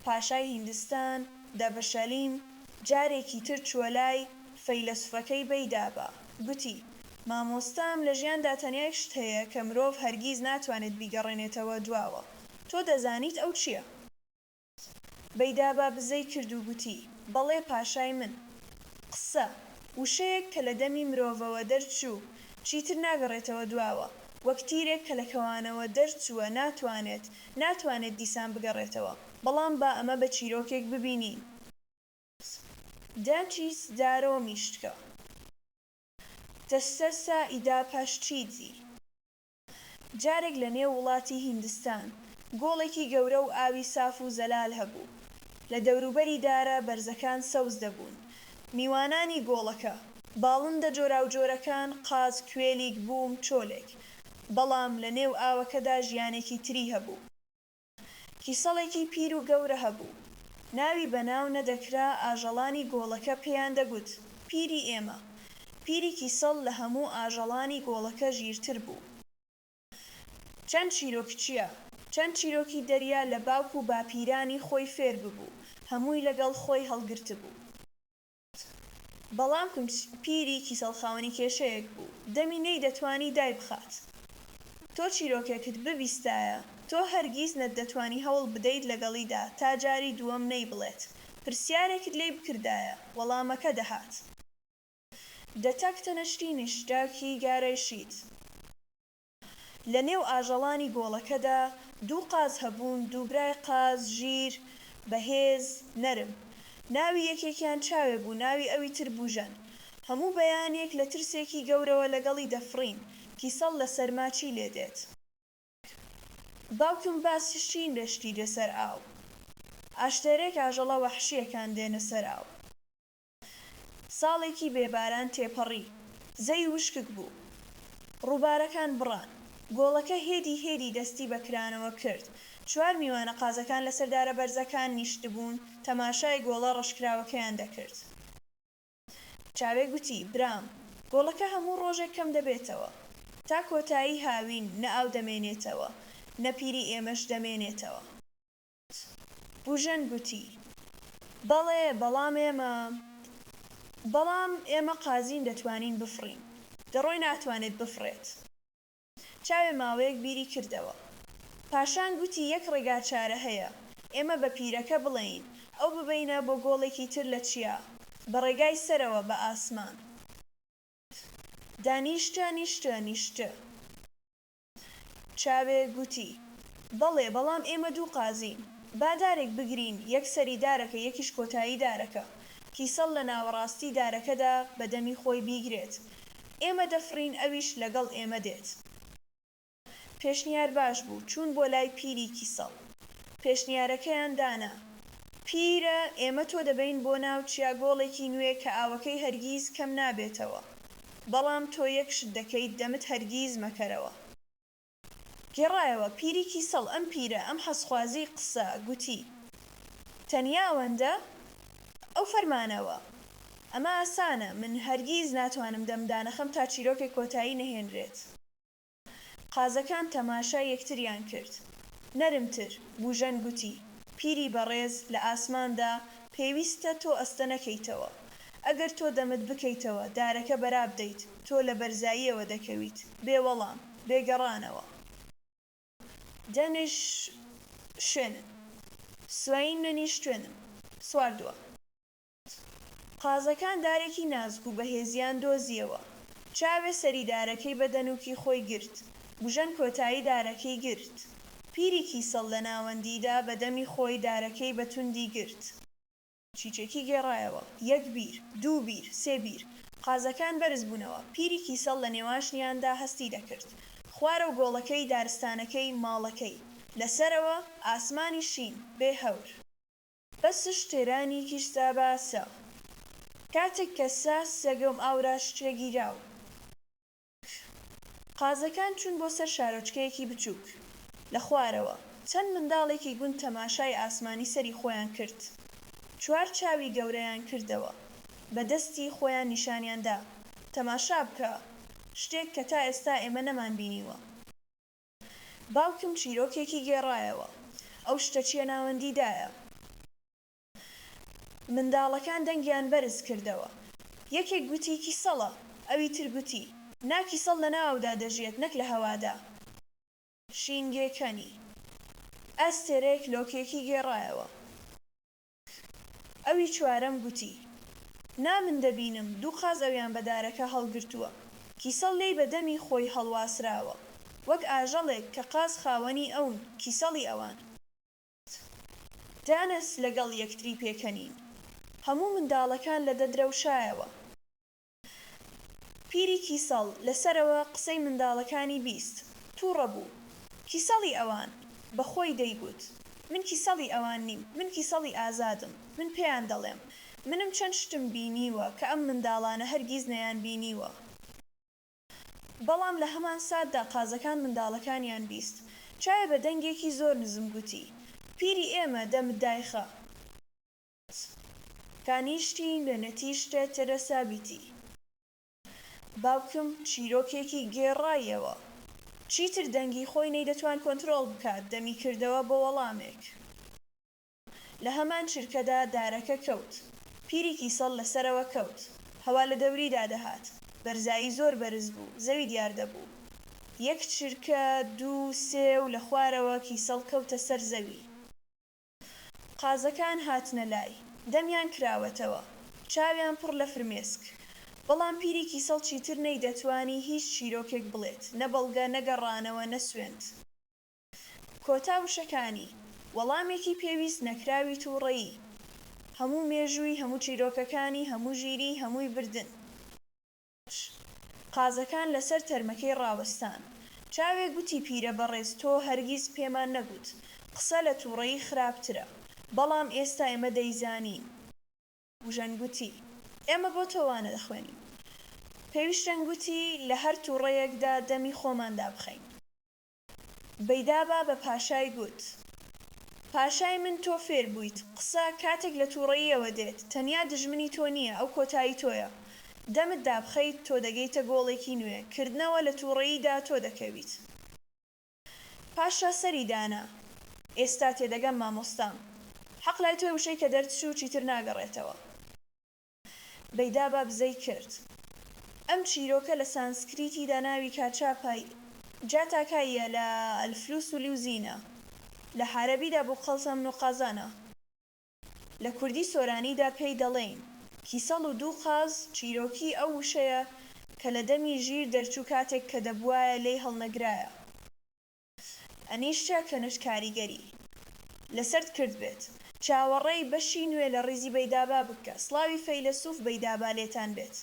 پاشای هیندستان، دەڤشەلیم، جارێکی تر چووە لای فەیلەسوفەکەی بەیدابا. گوتی، مامۆستام، لە ژیاندا تەنیا یەک شت هەیە کە مرۆڤ هەرگیز ناتوانێت بیگەڕێنێتەوە دواوە. تۆ دەزانیت ئەو چییە؟ بەیدابا بزەی کرد و گوتی، بەڵێ پاشای من. قسە، وشەیەک کە لە دەمی مرۆڤەوە دەرچوو، چیتر ناگەڕێتەوە دواوە. وەک تیرێک کە لە کەوانەوە دەرچووە ناتوانێت، ناتوانێت دیسان بگەڕێتەوە. بەڵام با ئەمە بە چیرۆکێک ببینین. دانچیس دارۆ میشتکە. دەستەسا ئیدا پاشچیدزی. جارێک لە نێو وڵاتی هیندستان، گۆڵێکی گەورە و ئاوی ساف و زەلال هەبوو. لە دەوروبەری دارە بەرزەکان سەوز دەبوون. میوانانی گۆڵەکە، باڵندە جۆراوجۆرەکان، قاز، کوێلیک، بووم، چۆلێک. بەڵام لە نێو ئاوەکەدا ژیانێکی تری هەبوو. کیسەڵێکی پیر و گەورە هەبوو. ناوی بە ناو نەدەکرا ئاژەڵانی گۆڵەکە پێیان دەگوت، پیری ئێمە. پیری کیسەڵ لە هەموو ئاژەڵانی گۆڵەکە ژیرتر بوو. چەند چیرۆکچییە، چەند چیرۆکی دەریا لە باوک و باپیرانی خۆی فێر ببوو، هەمووی لەگەڵ خۆی هەڵگرتبوو. بەڵام پیری کیسەڵ خاوەنی کێشەیەک بوو، دەمی نەیدەتوانی دایبخات. تۆ چیرۆکێکت ببیستایە، تۆ هەرگیز نەتدەتوانی هەوڵ بدەیت لەگەڵیدا تا جاری دووەم نەیبڵێت. پرسیارێکت لێی بکردایە، وەڵامەکە دەهات. دەتەکتەنەشتینشداکی گارەشیت. لە نێو ئاژەڵانی گۆڵەکەدا دوو قاز هەبوون، دوو برای قاز، ژیر، بەهێز، نەرم. ناوی یەکێکیان چاوێ بوو، ناوی ئەوی تر بوژەن. هەموو بەیانێک لە ترسێکی گەورەوە لەگەڵی دەفڕین، کیسەڵ لە سەرما چی لێ دێت. باوکم باسشی نەشتی دێ سەر ئاو. ئاشتەرێک ئاژەڵە وەحشییەکان دێنە سەر ئاو. ساڵێکی بێ باران تێپەڕی. زەوی وشکک بوو. ڕووبارەکان بڕان. گۆڵەکە هێدی هێدی دەستی بە کرانەوە کرد. چوار میوانە قازەکان لەسەر دارە بەرزەکان نیشتبوون، تەماشای گۆڵە ڕەشکراوەکەیان دەکرد. چاوێ گوتی، برام، گۆڵەکە هەموو ڕۆژێک کەم دەبێتەوە. تا کۆتایی هاوین نە ئاو دەمێنێتەوە، نە پیری ئێمەش دەمێنێتەوە. بوژەن گوتی، بەڵێ، بەڵام ئێمە. بەڵام ئێمە قازین دەتوانین بفڕین. دەڕۆی ناتوانێت بفڕێت. چاوێ ماوەیەک بیری کردەوە. پاشان گوتی یەک ڕێگا چارە هەیە، ئێمە بە پیرەکە بڵێین ئەو ببەینە بۆ گۆڵێکی تر لە چیا، بە ڕێگای سەرەوە بە ئاسمان. دانیشتە نیشتە نیشتە. چاوێ گوتی، بەڵێ، بەڵام ئێمە دوو قازین. با دارێک بگرین، یەک سەری دارەکە، یەکیش کۆتایی دارەکە. کیسەڵ لە ناوەڕاستی دارەکەدا بە دەمی خۆی بیگرێت. ئێمە دەفڕین، ئەویش لەگەڵ ئێمە دێت. پێشنیار باش بوو. چوون بۆ لای پیری کیسەڵ. پێشنیارەکەیان دانا. پیرە، ئێمە تۆ دەبەین بۆ ناو چیا گۆڵێکی نوێ کە ئاوەکەی هەرگیز کەم نابێتەوە. بەڵام تۆ یەک شت دەکەیت دەمت هەرگیز مەکەرەوە. گێڕایەوە، پیری کیسەڵ، ئەم پیرە، ئەم حەزخوازی قسە، گوتی، تەنیا ئەوەندە؟ ئەو فەرمانەوە. ئەمە ئاسانە، من هەرگیز ناتوانم دەم دانەخەم تا چیرۆکێک کۆتایی نەهێنرێت. قازەکان تەماشای یەکتریان کرد. نەرمتر، بوژەن گوتی، پیری بەڕێز، لە ئاسماندا، پێویستە تۆ ئەستە نەکەیتەوە. ئەگەر تۆ دەمت بکەیتەوە، دارەکە بەرابدەیت، تۆ لە بەرزاییەوە دەکەویت، بێ وەڵام، بێ گەڕانەوە. دەنش شوێنن. سوەین نەنیشتوێنم. سواردووە. قازەکان دارێکی نازک و بەهێزیان دۆزییەوە. چاوێ سەری دارەکەی بە دەنووکی خۆی گرت. بوژەن کۆتایی دارەکەی گرت. پیری کیسەڵ لە ناوەندیدا بە دەمی خۆی دارەکەی بە توندی گرت. چیچەکی گێڕایەوە. یەک بیر. دوو بیر. سێ بیر. قازەکان بەرز بوونەوە. پیری کیسەڵ لە نێواشنیاندا هەستی دەکرد. خوارەو گۆڵەکەی، دارستانەکەی، ماڵەکەی. لە سەرەوە، ئاسمانی شین، بێ هەور. بەسش تێرانیکیش ساباسە. کاتێک کە سا سەگەم ئاوراش چێگیراو. قازەکان چوون بۆ سەر شارۆچکەیەکی بچووک. لە خوارەوە، چەند منداڵێکی گوند تەماشای ئاسمانی سەری خۆیان کرد. چوار چاوی گەورەیان کردەوە. بە دەستی خۆیان نیشانیان دا، تەماشا بکە! شتێک کە تا ئێستا ئێمە نەمانبینیوە. باوکم چیرۆکێکی گێڕایەوە. ئەو شتە چییە ناوەندیدایە؟ منداڵەکان دەنگیان بەرز کردەوە. یەکێک گوتی کیسەڵە، ئەوی تر گوتی، نا کیسەڵ لە ناو ئاودا دەژیەت نەک لە هەوادا. شینگێ کەنی. ئەستێرەیەک لۆکێکی گێڕایەوە. ئەوی چوارەم گوتی، نا من دەبینم دوو قاز ئەویان بە دارەکە هەڵگرتووە. کیسەڵ لێی بە دەمی خۆی هەڵواسراوە. وەک ئاژەڵێک کە قاز خاوەنی ئەون، کیسەڵی ئەوان. دانس لەگەڵ یەکتری پێکەنین. هەموو منداڵەکان لە دەدرەوشایەوە. پیری کیسەڵ لە سەرەوە قسەی منداڵەکانی 20. تووڕە بوو. کیسەڵی ئەوان! بە خۆی دەیگوت. من کیسەڵی ئەوان نیم. من کیسەڵی ئازادم. من پێیان دەڵێم. منم چەند شتم بینیوە کە ئەم منداڵانە هەرگیز نەیانبینیوە. بەڵام لە هەمان ساتدا قازەکان منداڵەکانیان 20. چاوێ بە دەنگێکی زۆر نزم گوتی، پیری ئێمە دەمت دایخە. کانیشتی نەتیشتە تەرەسابیتی. باوکم چیرۆکێکی گێڕایەوە. چیتر دەنگی خۆی نەیدەتوان کۆنترۆڵ بکات، دەمی کردەوە بۆ وەڵامێک. لە هەمان چرکەدا دارەکە کەوت. پیری کیسەڵ لە سەرەوە کەوت. هەوا لە دەوریدا دەهات. بەرزایی زۆر بەرز بوو، زەوی دیار دەبوو. یەک چرکە، دوو، سێ و لە خوارەوە کیسەڵ کەوتە سەر زەوی. قازەکان هاتنە لای. دەمیان کراوەتەوە. چاویان پڕ لە فرمێسک. بەڵام پیری کیسەڵ چیتر نەیدەتوانی هیچ چیرۆکێک بڵێت، نە بەڵگە، نە گەڕانەوە، نە سوێند. کۆتا وشەکانی، وەڵامێکی پێویست نەکراوی تووڕەیی. هەموو مێژووی، هەموو چیرۆکەکانی، هەموو ژیریی، هەمووی بردن. قازەکان لەسەر تەرمەکەی ڕاوەستان. چاوێ گوتی پیرە بەڕێز تۆ هەرگیز پێمان نەگوت. قسە لە تووڕەیی خراپترە. بەڵام ئێستا ئێمە دەیزانین. وژەن گوتی، ئێمە بۆ تۆ وانە دەخوێنین. پێویشتەن گوتی، لە هەر تووڕەیەکدا دەمی خۆمان دابخەین. بەیدابا بە پاشای گوت. پاشای من تۆ فێر بوویت، قسە کاتێک لە تووڕەییەوە دێت، تەنیا دژمنی تۆ نییە، ئەو کۆتایی تۆیە. دەمت دابخەیت، تۆ دەگەیتە گۆڵێکی نوێ، کردنەوە لە تووڕەییدا تۆ دەکەویت. پاشا سەری دانا. ئێستا تێدەگەم مامۆستام. حەق لای تۆیە وشەی کە دەرچوو چیتر ناگەڕێتەوە. بەیدابا بزەی کرد. ئەم چیرۆکە لە سانسکریتیدا ناوی کاچاپای جاتاکا یە لە الفلوس و لیوزینە. لە حارەبیدا بو قەڵسەم و قازانە. لە کوردی سۆرانیدا پێی دەڵێین، کیسەڵ و دوو قاز، چیرۆکی ئەو وشەیە کە لە دەمی ژیر دەرچوو کاتێک کە دەبوایە لێی هەڵنەگرایە. ئەنیشتە کەنەش کاریگەری لەسەرت کردبێت. چاوەڕێی بەشی نوێ لە ڕیزی بەیدابا بکە. سڵاوی فەیلەسوف بەیدابا لێتان بێت.